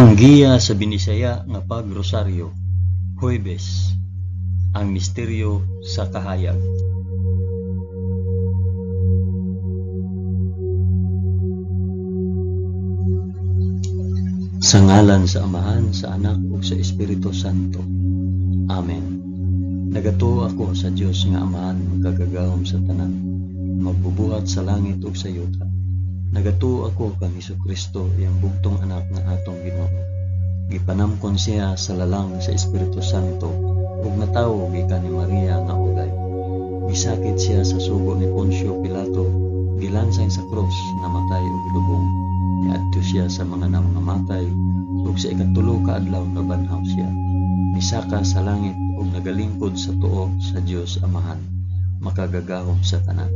Ang giya sa Binisaya nga pagrosaryo, Huwebes, ang misteryo sa kahayag. Sa ngalan sa Amahan, sa Anak ug sa Espiritu Santo. Amen. Nagatuo ako sa Dios nga Amahan makagagahom sa tanan, magbubuhat sa langit ug sa yuta. Nagatuo ako kang Hesukristo, iyang bugtong anak nga atong Ginoo. Gipanamkon siya sa lalang sa Espiritu Santo ug natawo gikan ni Maria nga ulay. Gisakit siya sa sugo ni Poncio Pilato, gilansang sa krus, namatay ug gilubong. Niadto siya sa mga nangamatay ug sa ikatulo ka adlaw nabanhaw siya. Misaka sa langit ug nagalingkod sa tuo sa Dios Amahan, makagagahom sa tanan.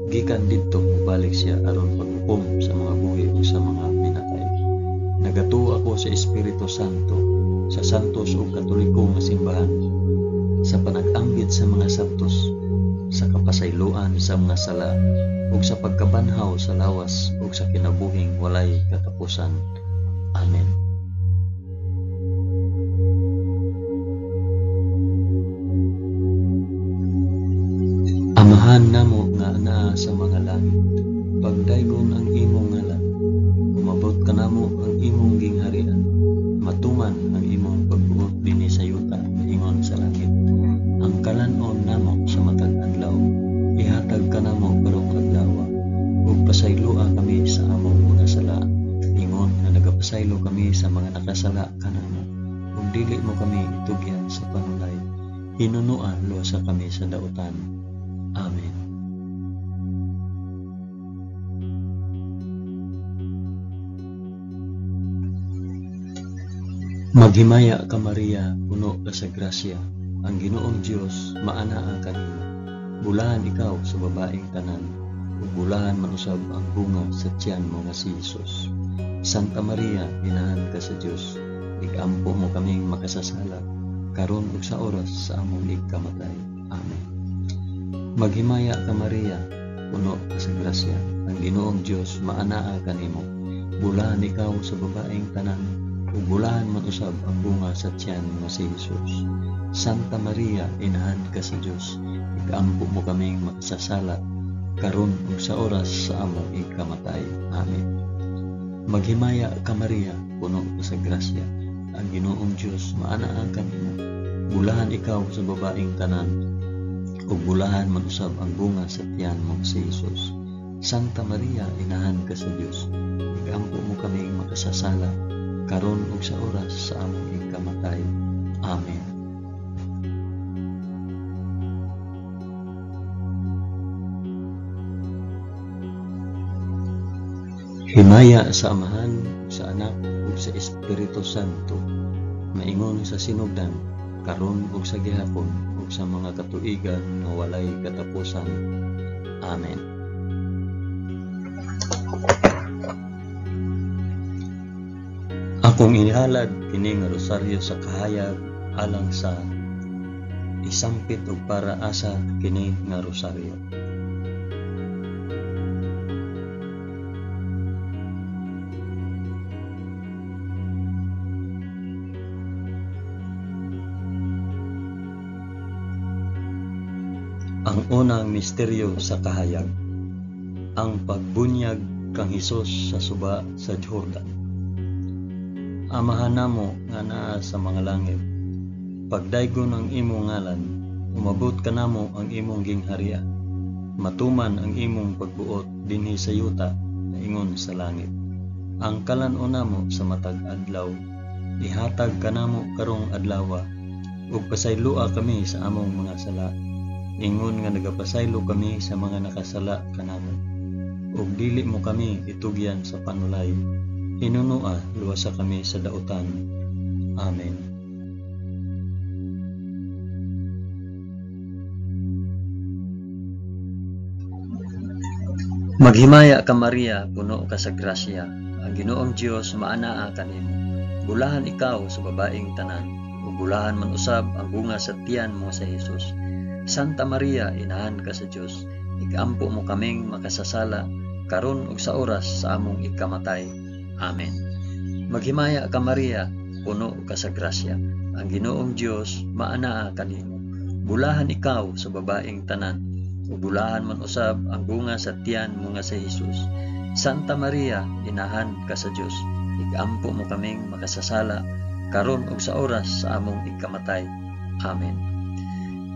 Gikan didto mobalik siya aron paghukom sa mga buhi ug sa mga minatay. Nagatuo ako sa Espiritu Santo, sa santos ug katoliko nga simbahan, sa panag-ambit sa mga santos, sa kapasayloan sa mga sala, ug sa pagkabanhaw sa lawas ug sa kinabuhing walay katapusan. Amen. Amahan namo nga anaa sa mga langit, pagdaygon ang imong ngalan, umabot kanamo ang imong gingharian, matuman ang imong pagbuot dinhi sa yuta ingon sa langit. Ang kalan-on namo sa matag adlaw, ihatag kanamo karong adlaw, ug pasayloa kami sa among mga sala, ingon nga nagapasaylo kami sa mga nakasala kanamo, ug dili mo kami itugyan sa panulay, hinunoa luwasa kami sa dautan. Amen. Maghimaya ka Maria, puno ka sa grasya, ang Ginoong Dios maanaa kanimo. Bulahan ikaw sa babaeng tanan, ug bulahan man usab ang bunga sa tiyan mo nga si Jesus. Santa Maria, inahan ka sa Dios, igampo mo kaming makasasala, karon ug sa oras sa among igkamatay. Amen. Maghimaya ka Maria, puno ka sa grasya, ang Ginoong Dios maanaa kanimo. Bulahan ikaw sa babaeng tanan, ug bulahan man usab ang bunga sa tiyan nga si Jesus. Santa Maria, inahan ka sa Dios, ikampo mo kaming makasasala, karon ug sa oras sa among igkamatay. Amen. Maghimaya ka Maria, puno ka sa grasya, ang Ginoong Dios maanaa kanimo. Bulahan ikaw sa babaeng tanan, ug bulahan man usab ang bunga sa tiyan mo si Jesus. Santa Maria, inahan ka sa Dios, ikampo mo kaming makasasala, karon ug sa oras sa among igkamatay. Amen. Himaya sa Amahan, sa Anak, ug sa Espiritu Santo, maingon sa sinugdan, karon ug sa gihapon, ug sa mga katuigan nga walay katapusan. Amen. Akong inihalad kini nga rosaryo sa kahayag alang sa isampit ug para asa kini nga rosaryo. Ang unang misteryo sa kahayag, ang pagbunyag kang Hesus sa suba sa Jordan. Amahan namo nga naa sa mga langit, pagdaygon ang imong ngalan, umabot kanamo ang imong gingharian, matuman ang imong pagbuot dinhi sa yuta ingon sa langit. Ang kalan-on namo sa matag adlaw, ihatag kanamo karong adlawa, ug pasayloa kami sa among mga sala, ingon nga nagapasaylo kami sa mga nakasala kanamo, ug dili mo kami itugyan sa panulay, hinunoa luwasa kami sa dautan. Amen. Maghimaya ka Maria, puno ka sa grasya, ang Ginoong Dios maanaa kanimo. Bulahan ikaw sa babaeng tanan, ug bulahan man usab ang bunga sa tiyan mo sa Jesus. Santa Maria, inahan ka sa Dios, ikampo mo kaming makasasala, karon ug sa oras sa among ikamatay. Amen. Maghimaya ka Maria, puno ka sa grasya. Ang Ginoong Dios maanaa kanimo. Bulahan ikaw sa babaeng tanan, ug bulahan man usab ang bunga sa tiyan mo nga si Jesus. Santa Maria, inahan ka sa Dios, igampo mo kaming makasasala karon ug sa oras sa among ikamatay. Amen.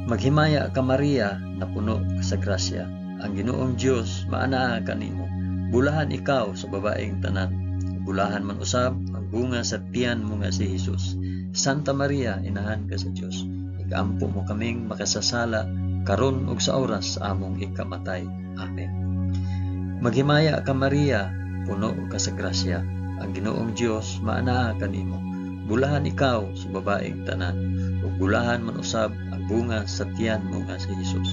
Maghimaya ka Maria, napuno ka sa grasya. Ang Ginoong Dios maanaa kanimo. Bulahan ikaw sa babaeng tanan, bulahan man usab ang bunga sa tiyan mo nga si Jesus. Santa Maria, inahan ka sa Dios, igampo mo kaming makasasala karon ug sa oras sa among ikamatay. Amen. Maghimaya ka Maria, puno ka sa grasya. Ang Ginoong Dios maanaa kanimo. Bulahan ikaw sa babaeng tanan, ug bulahan man usab ang bunga sa tiyan mo nga si Jesus.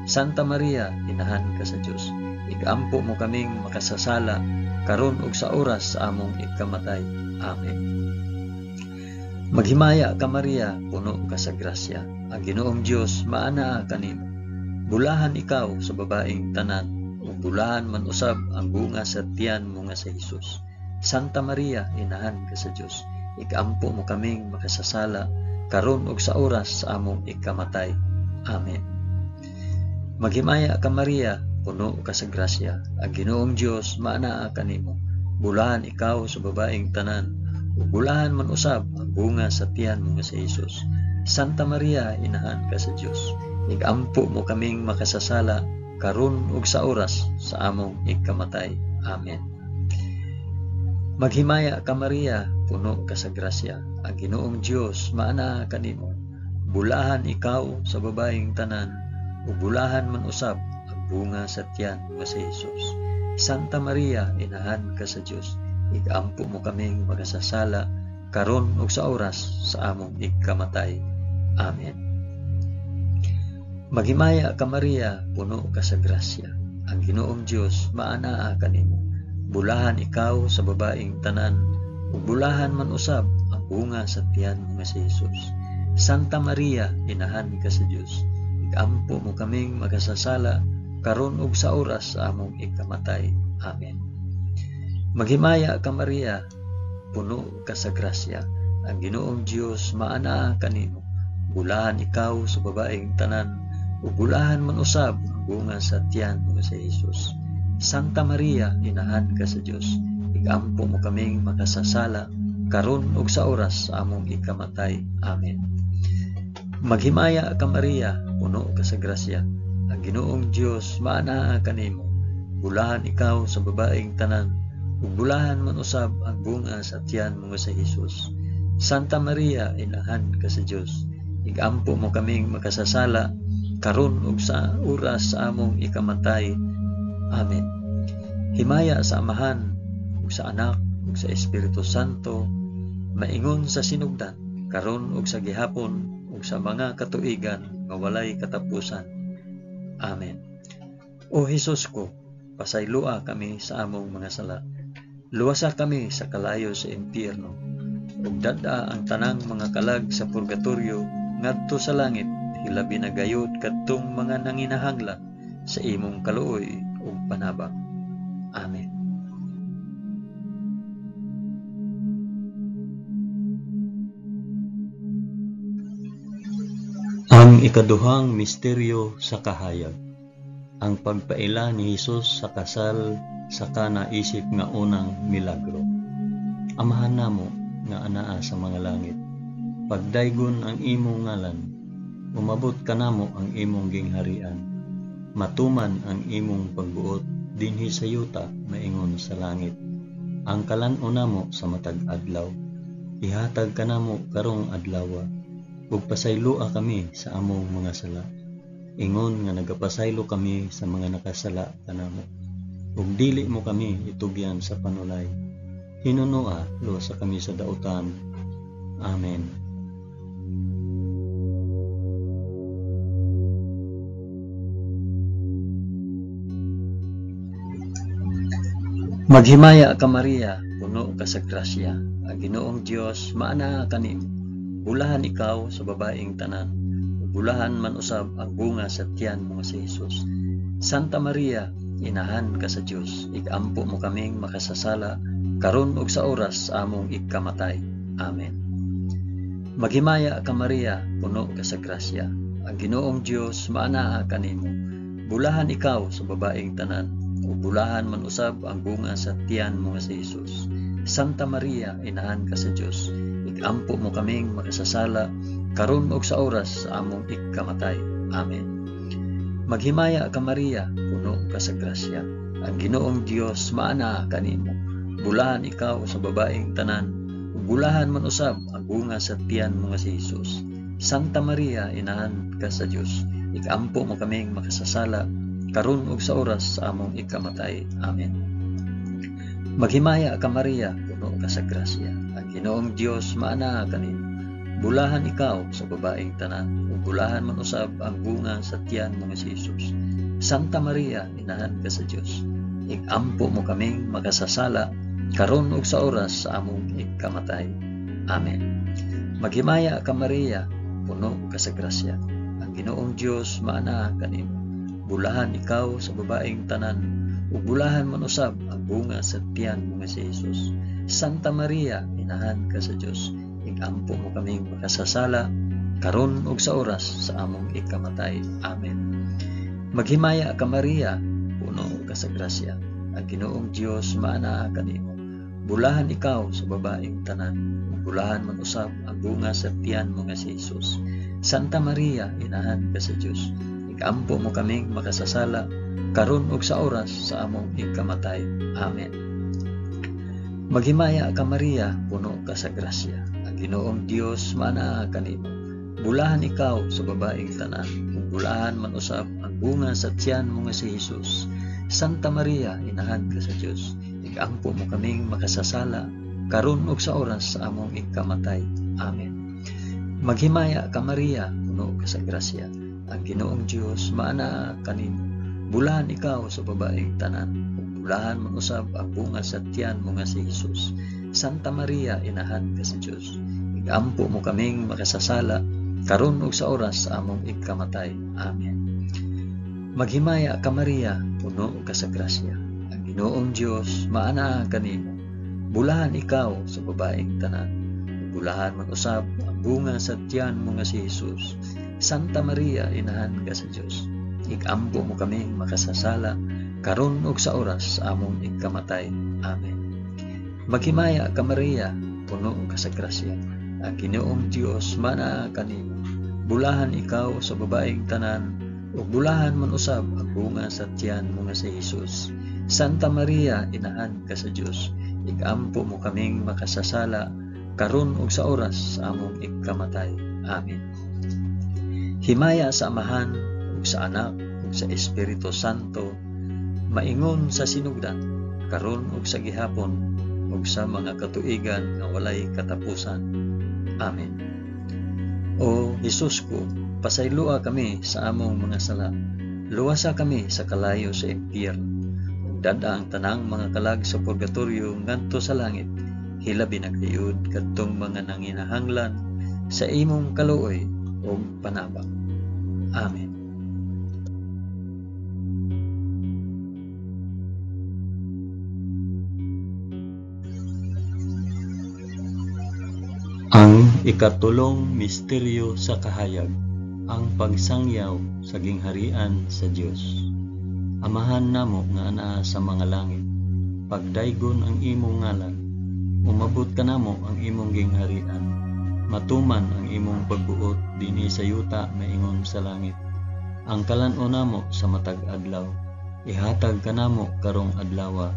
Santa Maria, inahan ka sa Dios, igampo mo kaming makasasala karon ug sa oras sa among ikamatay. Amen. Maghimaya ka Maria, puno ka sa grasya. Ang Ginoong Dios maanaa kanimo. Bulahan ikaw sa babaeng tanan, ug bulahan man usab ang bunga sa tiyan mo nga si Jesus. Santa Maria, inahan ka sa Dios, igampo mo kaming makasasala karon ug sa oras sa among ikamatay. Amen. Maghimaya ka Maria, puno ka sa grasya. Ang Ginoong Dios maanaa kanimo. Bulahan ikaw sa babaeng tanan, ug bulahan man usab ang bunga sa tiyan mo nga si Jesus. Santa Maria, inahan ka sa Dios, igampo mo kaming makasasala karon ug sa oras sa among ikamatay. Amen. Maghimaya ka Maria, puno ka sa grasya. Ang Ginoong Dios maanaa kanimo. Bulahan ikaw sa babaeng tanan, ug bulahan man usab ang bunga sa tiyan mo si Jesus. Santa Maria, inahan ka sa Dios, igampo mo kaming makasasala karon ug sa oras sa among ikamatay. Amen. Maghimaya ka Maria, puno ka sa grasya. Ang Ginoong Dios maanaa kanimo. Bulahan ikaw sa babaeng tanan, ug bulahan man usab ang bunga sa tiyan mo nga si Jesus. Santa Maria, inahan ka sa Dios, igampo mo kaming makasasala karon ug sa oras sa among ikamatay. Amen. Maghimaya ka Maria, puno ka sa grasya. Ang Ginoong Dios maanaa kanimo. Bulahan ikaw sa babaeng tanan, ug bulahan man usab ang bunga sa tiyan mo nga si Jesus. Santa Maria, inahan ka sa Dios, igampo mo kaming makasasala karon ug sa oras sa among ikamatay. Amen. Maghimaya ka Maria, puno ka sa grasya. Ang Ginoong Dios maanaa kanimo. Bulahan ikaw sa babaeng tanan, ug bulahan man usab ang bunga sa tiyan mo nga si Jesus. Santa Maria, inahan ka sa Dios, igampo mo kaming makasasala karon ug sa oras sa among ikamatay. Amen. Himaya sa Amahan ug sa Anak ug sa Espiritu Santo, maingon sa sinugdan, karon ug sa gihapon ug sa mga katuigan nga walay katapusan. Amen. O Hesus ko, pasayloa kami sa among mga sala. Luwasa kami sa kalayo sa impyerno, ug dad-a ang tanang mga kalag sa purgatorio ngadto sa langit, hilabi na gayud kadtong mga nanginahanglan sa imong kaluoy ug panabang. Amen. Ang ikaduhang misteryo sa kahayag, ang pagpaila ni Hesus sa kasal sa Kana isip nga unang milagro. Amahan namo nga anaa sa mga langit, pagdaygon ang imong ngalan, umabot kanamo ang imong gingharian, matuman ang imong pagbuot dinhi sa yuta maingon sa langit. Ang kalan-on namo sa matag adlaw, ihatag kanamo karong adlawa, ug pasayloa kami sa among mga sala, ingon nga nagapasaylo kami sa mga nakasala kanamo. Ug dili mo kami itugyan sa panulay, hinunoa luwasa kami sa dautan. Amen. Maghimaya ka Maria, puno ka sa grasya. Ang Ginoong Dios maanaa kanimo. Bulahan ikaw sa babaeng tanan, ug bulahan man usab ang bunga sa tiyan mo nga si Hesus. Santa Maria, inahan ka sa Dios, igampo mo kaming makasasala karon ug sa oras sa among ikamatay. Amen. Maghimaya ka Maria, puno ka sa grasya. Ang Ginoong Dios maanaa kanimo. Bulahan ikaw sa babaeng tanan, ug bulahan man usab ang bunga sa tiyan mo nga si Jesus. Santa Maria, inahan ka sa Dios, ikampo mo kaming makasasala, karon ug sa oras sa among ikamatay. Amen. Maghimaya ka Maria, puno ka sa grasya. Ang Ginoong Dios maanaa kanimo. Bulahan ikaw sa babaeng tanan, ug bulahan man usab ang bunga sa tiyan mo nga si Jesus. Santa Maria, inahan ka sa Dios, ikampo mo kaming makasasala, karon ug sa oras sa among ikamatay. Amen. Maghimaya ka Maria, puno ka sa grasya. Ang Ginoong Dios maanaa kanimo. Bulahan ikaw sa babaeng tanan, ug bulahan man usab ang bunga sa tiyan mo nga si Jesus. Santa Maria, inahan ka sa Dios, ikampo mo kaming makasasala, karon ug sa oras sa among ikamatay. Amen. Maghimaya ka Maria, puno ka sa grasya. Ang Ginoong Dios maanaa kanimo. Bulahan ikaw sa babaeng tanan, ug bulahan man usab ang bunga sa tiyan mo nga si Jesus. Santa Maria, inahan ka sa Dios, ikampo mo kaming makasasala, karon ug sa oras sa among ikamatay. Amen. Maghimaya ka Maria, puno ka sa grasya. Ang Ginoong Dios maanaa kanimo. Bulahan ikaw sa babaeng tanan, ug bulahan man usab ang bunga sa tiyan mo nga si Jesus. Santa Maria, inahan ka sa Dios, ikampo mo kaming makasasala, karon ug sa oras sa among ikamatay. Amen. Maghimaya ka Maria, puno ka sa grasya. Ang Ginoong Dios maanaa kanimo. Bulahan ikaw sa babaeng tanan, ug bulahan man usab ang bunga sa tiyan mo nga si Jesus. Santa Maria, inahan ka sa Dios, ikampo mo kaming makasasala, karon ug sa oras sa among ikamatay. Amen. Maghimaya ka Maria, puno ka sa grasya. Ang Ginoong Dios maanaa kanimo. Bulahan ikaw sa babaeng tanan, ug bulahan man usab ang bunga sa tiyan mo nga si Jesus. Santa Maria, inahan ka sa Dios, ikampo mo kaming makasasala, karon ug sa oras sa among ikamatay. Amen. Maghimaya ka Maria, puno ka sa grasya. Ang Ginoong Dios maanaa kanimo. Bulahan ikaw sa babaeng tanan, ug bulahan man usab ang bunga sa tiyan mo nga si Jesus. Santa Maria, inahan ka sa Dios, ikampo mo kaming makasasala, karon ug sa oras sa among ikamatay. Amen. Maghimaya ka Maria, puno ka sa grasya. Ang Ginoong Dios maanaa kanimo. Bulahan ikaw sa babaeng tanan, ug bulahan man usab ang bunga sa tiyan mo nga si Jesus. Santa Maria, inahan ka sa Dios, ikampo mo kaming makasasala, karon ug sa oras sa among ikamatay. Amen. Himaya sa Amahan ug sa Anak ug sa Espiritu Santo, maingon sa sinugdan, karon ug sa gihapon, ug sa mga katuigan nga walay katapusan. Amen. O Jesus ko, pasayloa kami sa among mga sala. Luwasa kami sa kalayo sa impyerno. Ug dad-a ang tanang mga kalag sa purgatorio ngadto sa langit. Hilabi na gayud kadtong mga nanginahanglan sa imong kaluoy ug panabang. Amen. Ang ikatulong misteryo sa kahayag, ang pagsangyaw sa gingharian sa Dios. Amahan namo nga anaa sa mga langit, pagdaygon ang imong ngalan, umabot kanamo ang imong gingharian, matuman ang imong pagbuot dinhi sa yuta maingon sa langit. Ang kalan-on namo sa matag adlaw, ihatag kanamo karong adlawa,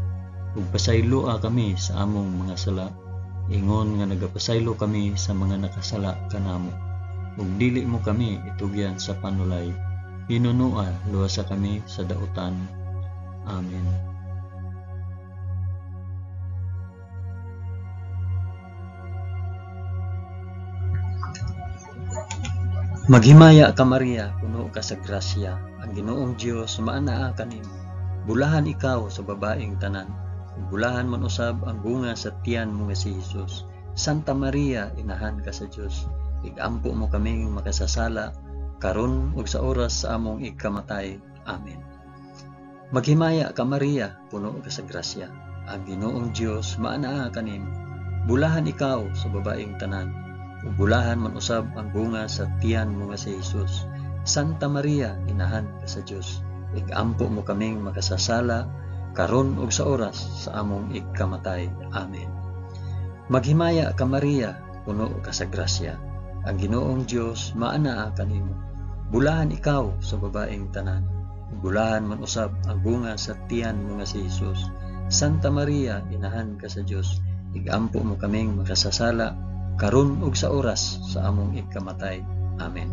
ug pasayloa kami sa among mga sala, ingon nga nagapasaylo kami sa mga nakasala kanamo. Ug dili mo kami itugyan sa panulay, hinunua luwasa kami sa dautan. Amen. Maghimaya ka Maria, puno ka sa grasya, ang Ginoong Dios maanaa kanimo. Bulahan ikaw sa babaeng tanan, ug bulahan man usab ang bunga sa tiyan mo nga si Jesus. Santa Maria, inahan ka sa Dios, igampo mo kaming makasasala, karon ug sa oras sa among ikamatay. Amen. Maghimaya ka Maria, puno ka sa grasya, Ang Ginoong Dios maanaa kanimo. Bulahan ikaw sa babaeng tanan, ug bulahan man usab ang bunga sa tiyan mo nga si Hesus. Santa Maria, inahan ka sa Dios, igampo mo kaming makasasala karon ug sa oras sa among igkamatay. Amen. Maghimaya ka Maria, puno ka sa grasya. Ang Ginoong Dios maanaa kanimo. Bulahan ikaw sa babaeng tanan, ug bulahan man usab ang bunga sa tiyan mo nga si Hesus. Santa Maria, inahan ka sa Dios, igampo mo kaming makasasala karon ug sa oras sa among igkamatay. Amen.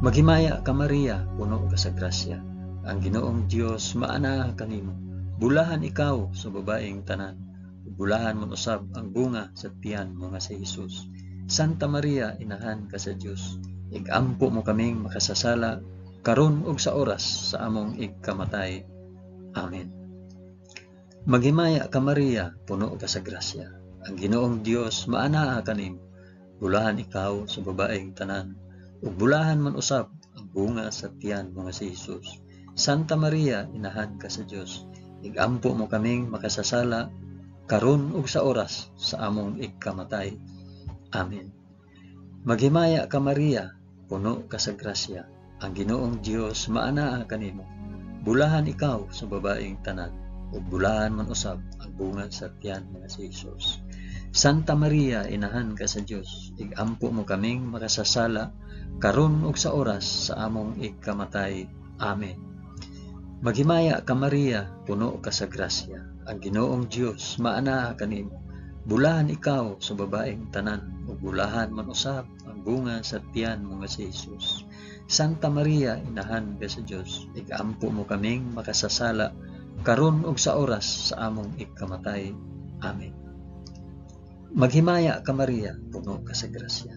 Maghimaya ka Maria, puno ka sa grasya. Ang Ginoong Dios maanaa kanimo. Bulahan ikaw sa babaeng tanan, ug bulahan man usab ang bunga sa tiyan mo nga si Hesus. Santa Maria, inahan ka sa Dios, igampo mo kaming makasasala karon ug sa oras sa among igkamatay. Amen. Maghimaya ka Maria, puno ka sa grasya. Ang Ginoong Dios maanaa kanimo. Bulahan ikaw sa babaeng tanan, ug bulahan man usab ang bunga sa tiyan mo nga si Hesus. Santa Maria, inahan ka sa Dios, igampo mo kaming makasasala karon ug sa oras sa among igkamatay. Amen. Maghimaya ka Maria, puno ka sa grasya. Ang Ginoong Dios maanaa kanimo. Bulahan ikaw sa babaeng tanan, ug bulahan man usab ang bunga sa tiyan nga si Hesus. Santa Maria, inahan ka sa Dios, igampo mo kaming makasasala karon ug sa oras sa among igkamatay. Amen. Maghimaya ka Maria, puno ka sa grasya. Ang Ginoong Dios maanaa kanimo. Bulahan ikaw sa babaeng tanan, ug bulahan man usab ang bunga sa tiyan mo nga si Hesus. Santa Maria, inahan ka sa Dios, igampo mo kaming makasasala karon ug sa oras sa among igkamatay. Amen. Maghimaya ka Maria, puno ka sa grasya.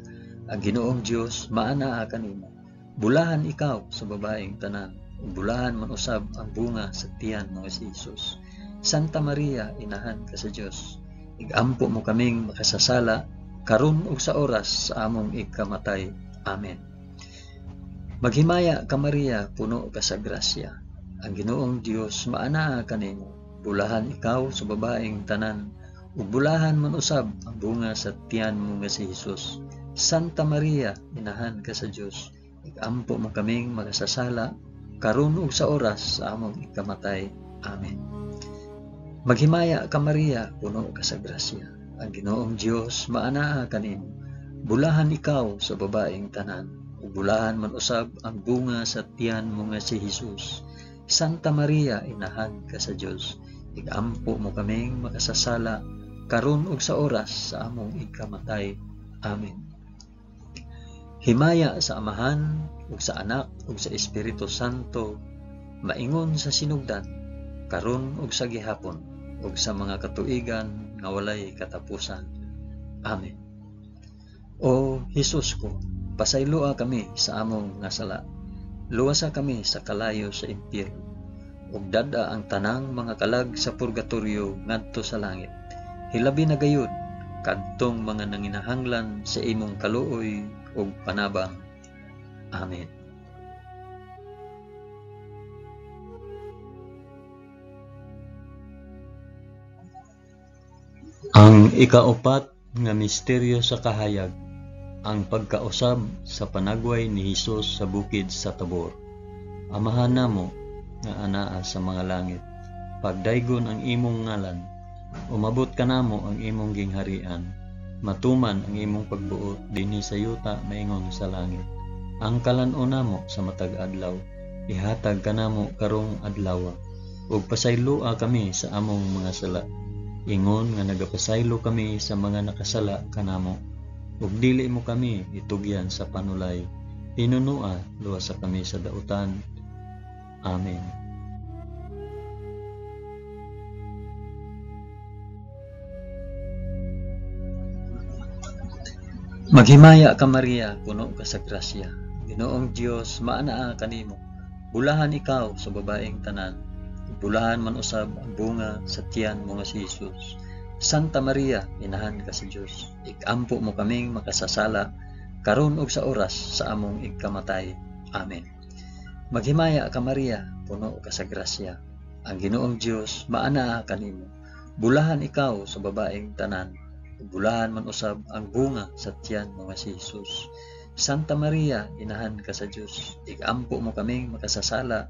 Ang Ginoong Dios maanaa kanimo. Bulahan ikaw sa babaeng tanan, ug bulahan man usab ang bunga sa tiyan mo nga si Hesus. Santa Maria, inahan ka sa Dios, igampo mo kaming makasasala karon ug sa oras sa among igkamatay. Amen. Maghimaya ka Maria, puno ka sa grasya. Ang Ginoong Dios maanaa kanimo. Bulahan ikaw sa babaeng tanan, ug bulahan man usab ang bunga sa tiyan mo nga si Hesus. Santa Maria, inahan ka sa Dios, igampo mo kaming makasasala karon ug sa oras sa among ikamatay. Amen. Maghimaya ka Maria, puno ka sa grasya. Ang Ginoong Dios maanaa kanimo. Bulahan ikaw sa babaeng tanan, ug bulahan man usab ang bunga sa tiyan mo nga si Hesus. Santa Maria, inahan ka sa Dios, igampo mo kaming makasasala karon ug sa oras sa among ikamatay. Amen. Himaya sa Amahan ug sa Anak ug sa Espiritu Santo, maingon sa sinugdan, karon ug sa gihapon, ug sa mga katuigan nga walay katapusan. Amen. O Hesus ko, pasayloa kami sa among nga sala. Luwasa kami sa kalayo sa impyerno, ug dad-a ang tanang mga kalag sa purgatorio ngadto sa langit. Hilabi na gayud kadtong mga nanginahanglan sa imong kaluoy ug panabang. Amen. Ang ikaupat nga misteryo sa kahayag, ang pagkausab sa panagway ni Hesus sa bukid sa Tabor. Amahan namo nga anaa sa mga langit, pagdaygon ang imong ngalan, umabot kanamo ang imong gingharian, matuman ang imong pagbuot dinhi sa yuta maingon sa langit. Ang kalan-on namo sa matag adlaw, ihatag kanamo karong adlaw, ug pasayloa kami sa among mga sala, ingon nga nagapasaylo kami sa mga nakasala kanamo, ug dili mo kami itugyan sa panulay, hinunua luwasa kami sa dautan. Amen. Maghimaya ka Maria, puno ka sa grasya. Ginoong Dios maanaa kanimo. Bulahan ikaw sa babaeng tanan, bulahan man usab ang bunga sa tiyan mo nga si Hesus. Santa Maria, inahan ka sa Dios, ikampo mo kaming makasasala karon ug sa oras sa among igkamatay. Amen. Maghimaya ka Maria, puno ka sa grasya. Ang Ginoong Dios maanaa kanimo. Bulahan ikaw sa babaeng tanan, ug bulahan man usab ang bunga sa tiyan mo nga si Jesus. Santa Maria, inahan ka sa Dios, igampo mo kaming makasasala,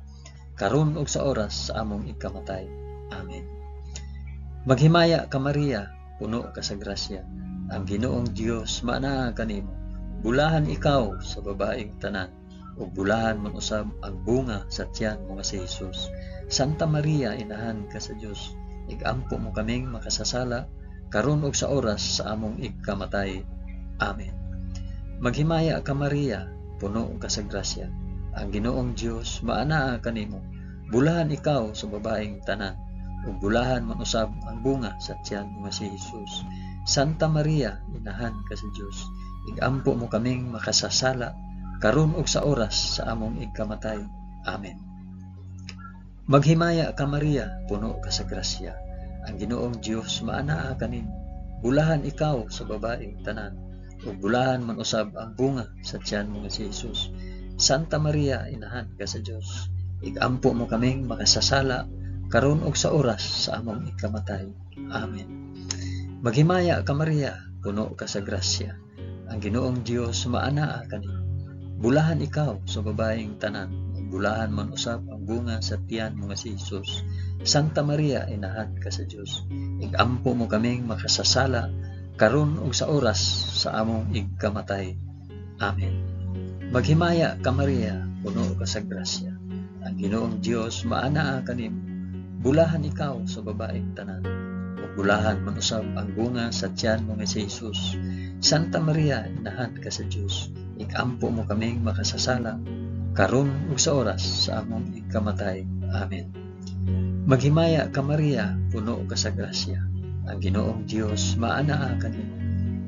karon ug sa oras sa among ikamatay. Amen. Maghimaya ka Maria, puno ka sa grasya, ang Ginoong Dios maanaa kanimo. Bulahan ikaw sa babaeng tanan, ug bulahan man usab ang bunga sa tiyan mo nga si Jesus. Santa Maria, inahan ka sa Dios, igampo mo kaming makasasala, karon ug sa oras sa among ikamatay. Amen. Maghimaya ka Maria, puno ka sa grasya, ang Ginoong Dios maanaa kanimo. Bulahan ikaw sa babaeng tanan, ug bulahan man usab ang bunga sa tiyan mo nga si Jesus. Santa Maria, inahan ka sa Dios, igampo mo kaming makasasala, karon ug sa oras sa among ikamatay. Amen. Maghimaya ka Maria, puno ka sa grasya, ang Ginoong Dios maanaa kanimo. Bulahan ikaw sa babaeng tanan, ug bulahan man usab ang bunga sa tiyan mo nga si Jesus. Santa Maria, inahan ka sa Dios, igampo mo kaming makasasala, karon ug sa oras sa among ikamatay. Amen. Maghimaya ka Maria, puno ka sa grasya, ang Ginoong Dios maanaa kanimo. Bulahan ikaw sa babaeng tanan, ug bulahan man usab ang bunga sa tiyan mo nga si Jesus. Santa Maria, inahan ka sa Dios, igampo mo kaming makasasala, karon ug sa oras sa among ikamatay. Amen. Maghimaya ka Maria, puno ka sa grasya, ang Ginoong Dios maanaa kanimo. Bulahan ikaw sa babaeng tanan, ug bulahan man usab ang bunga sa tiyan mo nga si Jesus. Santa Maria, inahan ka sa Dios, igampo mo kaming makasasala, karon ug sa oras sa among ikamatay. Amen. Maghimaya ka Maria, puno ka sa grasya, ang Ginoong Dios maanaa kanimo.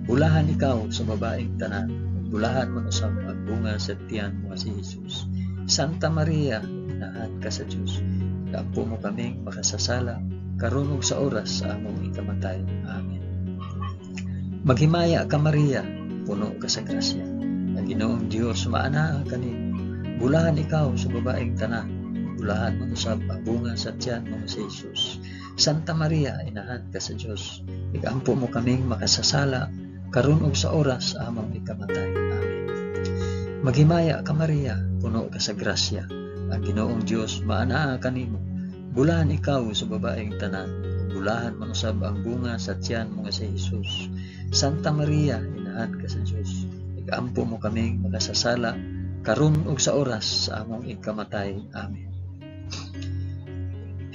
Bulahan ikaw sa babaeng tanan, ug bulahan man usab ang bunga sa tiyan mo nga si Jesus. Santa Maria, inahan ka sa Dios, igampo mo kaming makasasala, karon ug sa oras sa among ikamatay. Amen. Maghimaya ka Maria, puno ka sa grasya, ang Ginoong Dios maanaa kanimo. Bulahan ikaw sa babaeng tanan, bulahan man usab ang bunga sa tiyan mo nga si Jesus. Santa Maria, inahan ka sa Dios, igampo mo kaming makasasala, karon ug sa oras sa among ikamatay. Amen. Maghimaya ka Maria, puno ka sa grasya, ang Ginoong Dios maanaa kanimo. Bulahan ikaw sa babaeng tanan, bulahan man usab ang bunga sa tiyan mo nga si Jesus. Santa Maria, inahan ka sa Dios, igampo mo kaming makasasala, karon ug sa oras sa among ikamatay. Amen.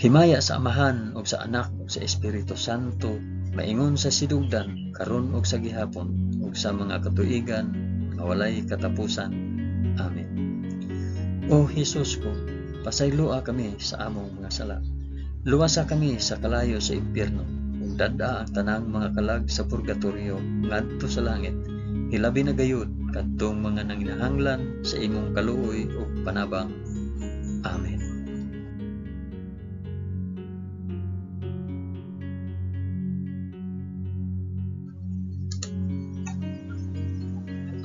Himaya sa Amahan ug sa Anak ug sa Espiritu Santo, maingon sa sidugdan, karon ug sa gihapon, ug sa mga katuigan nga walay katapusan. Amen. O Hesus ko, pasayloa kami sa among mga sala. Luwasa kami sa kalayo sa impyerno, ug dad-a ang tanang mga kalag sa purgatorio ngadto sa langit. Hilabi na gayud kadtong mga nanginahanglan sa imong kaluoy ug panabang. Amen.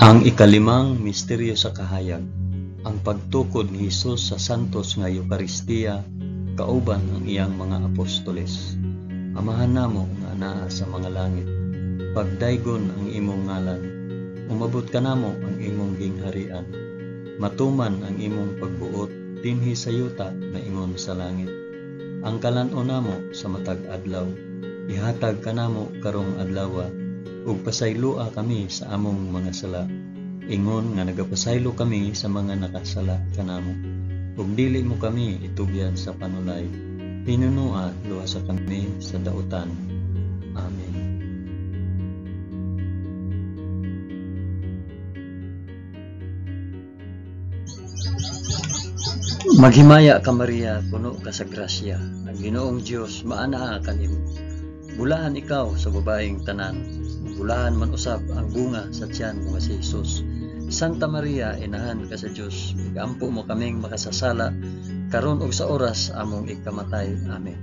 Ang ikalimang misteryo sa kahayag, ang pagtukod ni Hesus sa santos nga Eukaristiya kauban ang iyang mga apostoles. Amahan namo nga anaa sa mga langit, pagdaygon ang imong ngalan, umabot kanamo ang imong gingharian, matuman ang imong pagbuot dinhi sa yuta maingon sa langit. Ang kalan-on namo sa matag adlaw, ihatag kanamo karong adlawa, ug pasayloa kami sa among mga sala, ingon nga nagapasaylo kami sa mga nakasala kanamo. Ug dili mo kami itugyan sa panulay, hinunua luwasa kami sa dautan. Amen. Maghimaya ka Maria, puno ka sa grasya, ang Ginoong Dios maanaa kanimo. Bulahan ikaw sa babaeng tanan, bulahan man usab ang bunga sa tiyan mo nga si Jesus. Santa Maria, inahan ka sa Dios, igampo mo kaming makasasala, karon ug sa oras among ikamatay. Amen.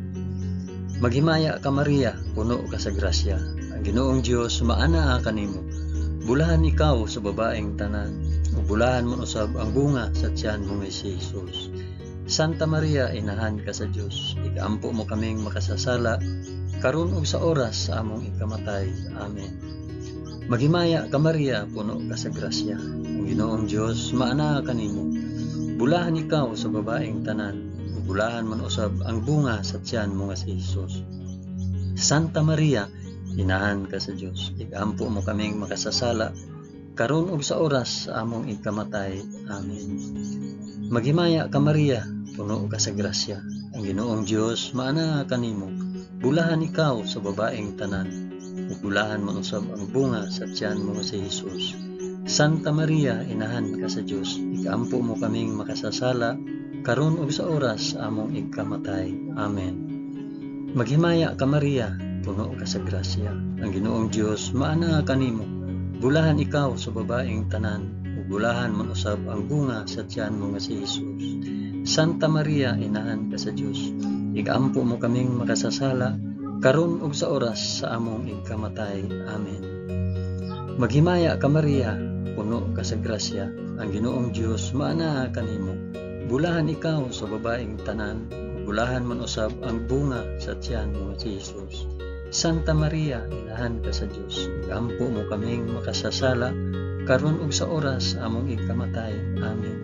Maghimaya ka Maria, puno ka sa grasya, ang Ginoong Dios maanaa kanimo. Bulahan ikaw sa babaeng tanan, ug bulahan man usab ang bunga sa tiyan mo nga si Jesus. Santa Maria, inahan ka sa Dios, ikampo mo kaming makasasala, karon ug sa oras sa among ikamatay. Amen. Maghimaya ka Maria, puno ka sa grasya. Ang Ginoong Dios maanaa kanimo. Bulahan ikaw sa babaeng tanan, ug bulahan man usab ang bunga sa tiyan mo nga si Hesus. Santa Maria, inahan ka sa Dios, ikampo mo kaming makasasala, karon ug sa oras sa among ikamatay. Amen. Maghimaya ka Maria, puno ka sa grasya. Ang Ginoong Dios maanaa kanimo. Bulahan ikaw sa babaeng tanan, ug bulahan man usab ang bunga sa tiyan mo nga si Hesus. Santa Maria, inahan ka sa Dios, ikampo mo kaming makasasala, karon ug sa oras sa among ikamatay. Amen. Maghimaya ka Maria, puno ka sa grasya. Ang Ginoong Dios maanaa kanimo. Bulahan ikaw sa babaeng tanan, ug bulahan man usab ang bunga sa tiyan mo nga si Hesus. Santa Maria, inahan ka sa Dios, ikampo mo kaming makasasala, karon ug sa oras sa among ikamatay. Amen. Maghimaya ka Maria, puno ka sa grasya. Ang Ginoong Dios maanaa kanimo. Bulahan ikaw sa babaeng tanan, ug bulahan man usab ang bunga sa tiyan mo nga si Hesus. Santa Maria, inahan ka sa Dios, ikampo mo kaming makasasala, karon ug sa oras sa among ikamatay. Amen.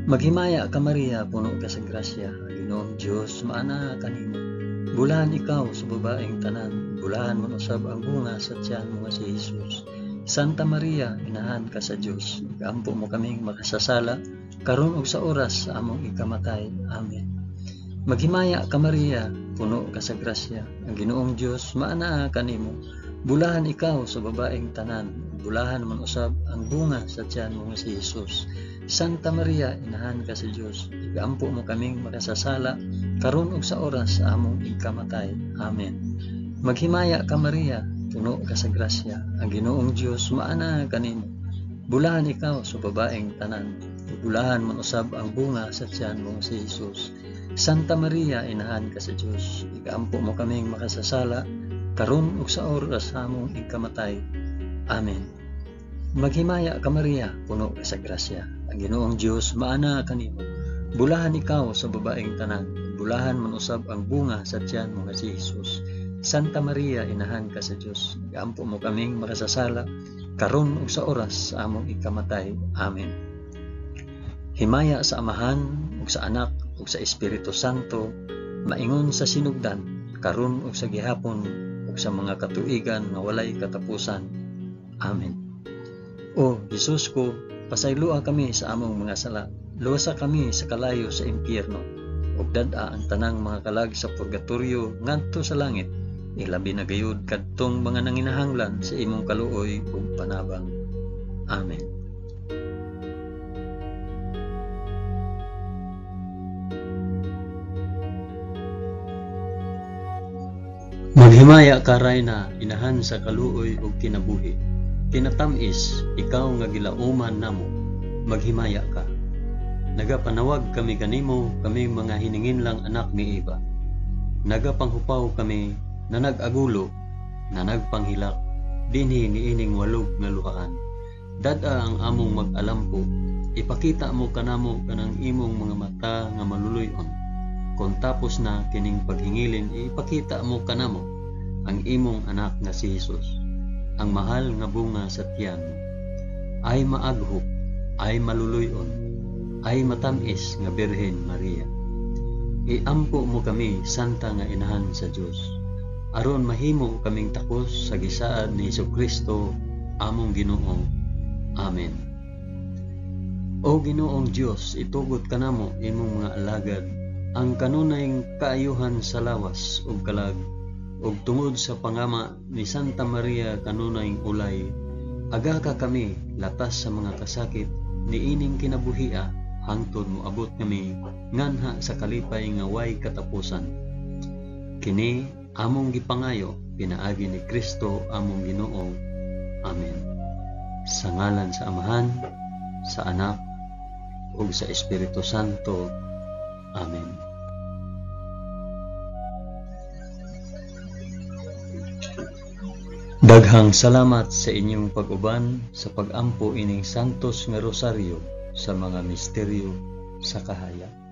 Maghimaya ka Maria, puno ka sa grasya. Ang Ginoong Dios maanaa kanimo. Bulahan ikaw sa babaeng tanan, bulahan man usab ang bunga sa tiyan mo nga si Hesus. Santa Maria, inahan ka sa Dios, ikampo mo kaming makasasala, karon ug sa oras sa among ikamatay. Amen. Maghimaya ka Maria, puno ka sa grasya. Ang Ginoong Dios maanaa kanimo. Bulahan ikaw sa babaeng tanan, bulahan man usab ang bunga sa tiyan mo nga si Hesus. Santa Maria, inahan ka sa Dios, ikampo mo kaming makasasala, karon ug sa oras sa among ikamatay. Amen. Maghimaya ka Maria, puno ka sa grasya. Ang Ginoong Dios maanaa kanimo. Bulahan ikaw sa babaeng tanan, bulahan man usab ang bunga sa tiyan mo si Hesus. Santa Maria, inahan ka sa Dios, ikampo mo kaming makasasala, karon ug sa oras sa among ikamatay. Amen. Maghimaya ka Maria, puno ka sa grasya. Ang Ginoong Dios maanaa kanimo. Bulahan ikaw sa babaeng tanan, bulahan man usab ang bunga sa tiyan mo nga si Hesus. Santa Maria, inahan ka sa Dios, ikampo mo kaming makasasala, karon ug sa oras sa among ikamatay. Amen. Himaya sa Amahan ug sa Anak ug sa Espiritu Santo, maingon sa sinugdan, karon ug sa gihapon ug sa mga katuigan nga walay katapusan. Amen. O Hesus ko, pasayloa kami sa among mga sala, luwasa kami sa kalayo sa impyerno, ug dad-a ang tanang mga kalag sa purgatorio ngadto sa langit, ilabi na gayud kadtong mga nanginahanglan sa imong kaluoy ug panabang. Amen. Maghimaya ka Rayna, inahan sa kaluoy ug kinabuhi. Kinatamis, ikaw nga gilauman namo, maghimaya ka. Nagapanawag kami kanimo, kami mga hininginlang anak ni Eva. Nagapanghupaw kami na nag-agulo, na nagpanghilak, dinhi niining walog nga luhaan. Dad-a ang among mag-alampo, ipakita mo kanamo kanang imong mga mata nga maluluy-on. Kung tapos na kining paghingilin, ipakita mo kanamo ang imong anak nga si Hesus, ang mahal nga bunga sa tiyan mo. Ay maaghop, ay maluluy-on, ay matamis nga Birhen Maria. Iampo mo kami, Santa nga Inahan sa Dios, aron mahimo kaming takos sa gisaad ni Hesukristo among Ginoo. Amen. O Ginoong Dios, itugot kanamo imong mga alagad ang kanunay kaayuhan sa lawas ug kalag, ug tungod sa pangama ni Santa Maria kanunay ulay, aga ka kami latas sa mga kasakit niining kinabuhia hangtod moabot kami nganha sa kalipay nga way katapusan. Kini among gipangayo pinaagi ni Kristo among Ginoo. Amen. Sa ngalan sa Amahan, sa Anak, ug sa Espiritu Santo. Amen. Daghang salamat sa inyong pag-uban sa pag-ampo ining Santos nga Rosaryo sa mga misteryo sa kahayag.